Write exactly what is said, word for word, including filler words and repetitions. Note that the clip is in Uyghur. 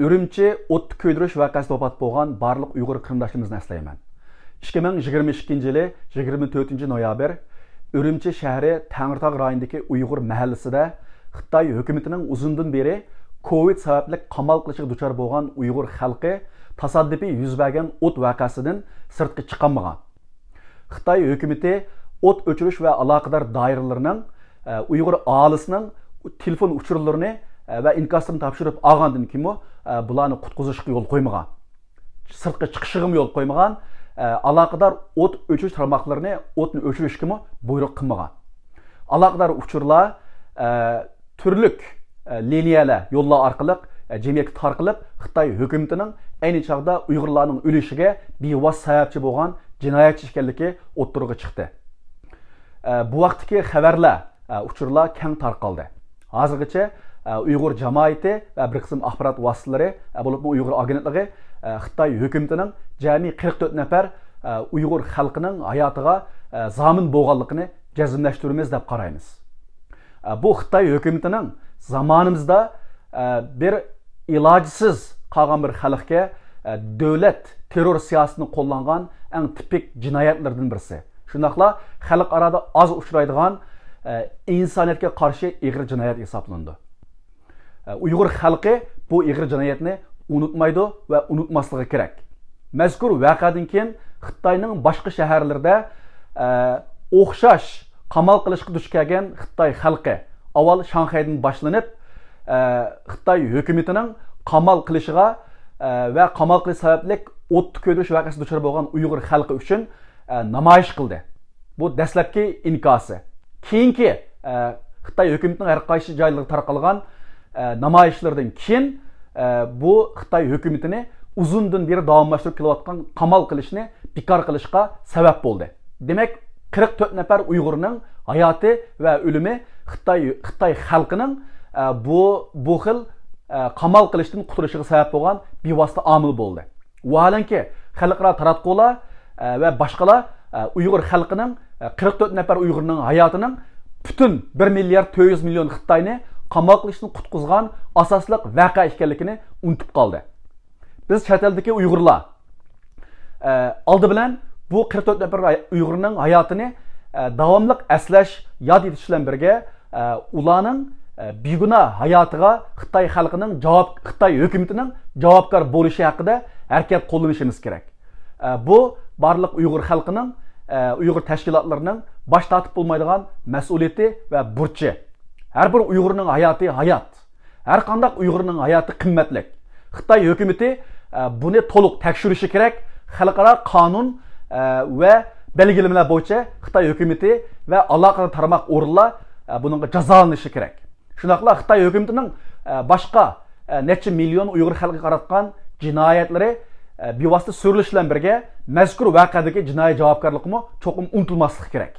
ئۈرۈمچى ئوتتا كۆيدۈرۈش ۋەقەسىدە ۋاپات بولغان بارلىق ئۇيغۇر قېرىنداشلىرىمىزنى ئەسلەيمەن. ئىككى مىڭ يىگىرمە ئىككىنچى يىلى يىگىرمە تۆتىنچى نويابىر ئۈرۈمچى شەھىرى تەڭرىتاغ رايونىدىكى ئۇيغۇر مەھەللىسىدە خىتاي ھۆكۈمىتىنىڭ ئۇزۇندىن بېرى كوۋىد سەۋەبلىك قامال قىلىشىغا دۇچار بولغان ئۇيغۇر خەلقى تاسادىپىي يۈز بەرگەن ئوت ۋەقەسىدىن سىرتقا چىقالمىغان. خىتاي ھۆكۈمىتى ئوت ئۆچۈرۈش ۋە ئالاقىدار دائىرىلەرنىڭ، ئە، ئۇيغۇر ئاھالىسىنىڭ تېلېفون ئۇچۇرلىرىنى، ئە، ۋە ئىنكاسلىرىنى تاپشۇرۇپ ئالغاندىن كېيىنمۇ، ئە، بۇلارنى قۇتقۇزۇشقا يول قويمىغان. سىرتقا چىقىشىغىمۇ يول قويمىغان، ئە، ئالاقىدار ئوت ئۆچۈرۈش تارماقلىرىنى ئوتنى ئۆچۈرۈشكىمۇ بۇيرۇق قىلمىغان. ئالاقىدار ئۇچۇرلار، ئە، تۈرلۈك، ئە، لىنىيەلەر، يوللار ئارقىلىق، ئە، جەمئىيەتكە تارقىلىپ، خىتاي ھۆكۈمىتىنىڭ ئەينى چاغدا ئۇيغۇرلارنىڭ ئۆلۈشىگە بىۋاسىتە سەۋەبچى بولغان جىنايەتچى ئىكەنلىكى ئوتتۇرىغا چىقتى. ئە، بۇ ۋاقىتتىكى خەۋەرلەر، ئە، ئۇچۇرلار كەڭ تارقالدى. ھازىرغىچە، ئە، ئۇيغۇر جامائىتى ۋە بىر قىسىم ئاخبارات ۋاسىتىلىرى، ئە، بولۇپمۇ ئۇيغۇر ئاگېنتلىقى، ئە، خىتاي ھۆكۈمىتىنىڭ جەمئىي قىرىق تۆت نەپەر، ئە، ئۇيغۇر خەلقىنىڭ ھاياتىغا، ئە، زامىن بولغانلىقىنى جەزملەشتۈرىمىز دەپ قارايمىز. ئە، بۇ خىتاي ھۆكۈمىتىنىڭ زامانىمىزدا، ئە، بىر ئىلاجسىز قالغان بىر خەلقكە، ئە، دۆلەت تېررور سىياسىتىنى قوللانغان ئەڭ تىپىك جىنايەتلىرىدىن بىرسى. شۇنداقلا خەلقئارادا ئاز ئۇچرايدىغان، ئە، ئىنسانىيەتكە قارشى ئېغىر جىنايەت ھېسابلىنىدۇ. ئە، ئۇيغۇر خەلقى بۇ ئېغىر جىنايەتنى ئۇنتۇمايدۇ ۋە ئۇنتۇماسلىقى كېرەك. مەزكۇر ۋەقەدىن كېيىن خىتاينىڭ باشقا شەھەرلىرىدە، ئە، ئوخشاش قامال قىلىشقا دۇچ كەلگەن خىتاي خەلقى ئاۋۋال شاڭخەيدىن باشلىنىپ، ئە، خىتاي ھۆكۈمىتىنىڭ قامال قىلىشىغا، ئە، ۋە قامال قىلىش سەۋەبلىك ئوتتا كۆيدۈرۈش ۋەقەسىگە دۇچار بولغان ئۇيغۇر خەلقى ئۈچۈن، ئە، نامايىش قىلدى. بۇ دەسلەپكى ئىنكاسى. كېيىنكى، ئە، خىتاي ھۆكۈمىتىنىڭ ھەر قايسى جايلىرىغا تارقالغان، ئە، نامايىشلىرىدىن كېيىن، ئە، بۇ خىتاي ھۆكۈمىتىنى ئۇزۇندىن بېرى داۋاملاشتۇرۇپ كېلىۋاتقان قامال قىلىشنى بىكار قىلىشقا سەۋەب بولدى. دېمەك، قىرىق تۆت نەپەر ئۇيغۇرنىڭ ھاياتى ۋە ئۆلۈمى خىتاي، خىتاي خەلقىنىڭ، ئە، بۇ، بۇ خىل، ئە، قامال قىلىشتىن قۇتۇلۇشىغا سەۋەب بولغان بىۋاسىتە ئامىل بولدى. ۋاھالەنكى، خەلقئارا تاراتقۇلار، ئە، ۋە باشقىلار، ئە، ئۇيغۇر خەلقىنىڭ، ئە، قىرىق تۆت نەپەر ئۇيغۇرنىڭ ھاياتىنىڭ پۈتۈن بىر مىليارد تۆت يۈز مىليون خىتاينى قامال قىلىشتىن قۇتقۇزغان ئاساسلىق ۋەقە ئىكەنلىكىنى ئۇنتۇپ قالدى. بىز چەت ئەلدىكى ئۇيغۇرلار، ئە، ئالدى بىلەن بۇ قىرىق تۆت نەپەر ئۇيغۇرنىڭ ھاياتىنى، ئە، داۋاملىق ئەسلەش، ياد ئېتىش بىلەن بىرگە، ئە، ئۇلارنىڭ، ئە، بىگۇناھ ھاياتىغا خىتاي خەلقىنىڭ جاۋاب، خىتاي ھۆكۈمىتىنىڭ جاۋابكار بولۇشى ھەققىدە ھەرىكەت قوللىنىشىمىز كېرەك. ئە، بۇ بارلىق ئۇيغۇر خەلقىنىڭ، ئە، ئۇيغۇر تەشكىلاتلىرىنىڭ باش تارتىپ بولمايدىغان مەسئۇلىيىتى ۋە بۇرچى. ھەر بىر ئۇيغۇرنىڭ ھاياتى ھايات. ھەر قانداق ئۇيغۇرنىڭ ھاياتى قىممەتلىك. خىتاي ھۆكۈمىتى، ئە، بۇنى تولۇق تەكشۈرۈشى كېرەك. خەلقئارا قانۇن، ئە، ۋە بەلگىلىمىلەر بويىچە خىتاي ھۆكۈمىتى ۋە ئالاقىدار تارماق ئورۇنلار، ئە، بۇنىڭغا جازالىنىشى كېرەك. شۇنداقلا خىتاي ھۆكۈمىتىنىڭ، ئە، باشقا، ئە، نەچچە مىليون ئۇيغۇر خەلقىگە قاراتقان جىنايەتلىرى، ئە، بىۋاسىتە سۈرۈلۈش بىلەن بىرگە مەزكۇر ۋەقەدىكى جىنايى جاۋابكارلىقىمۇ چوقۇم ئۇنتۇلماسلىقى كېرەك.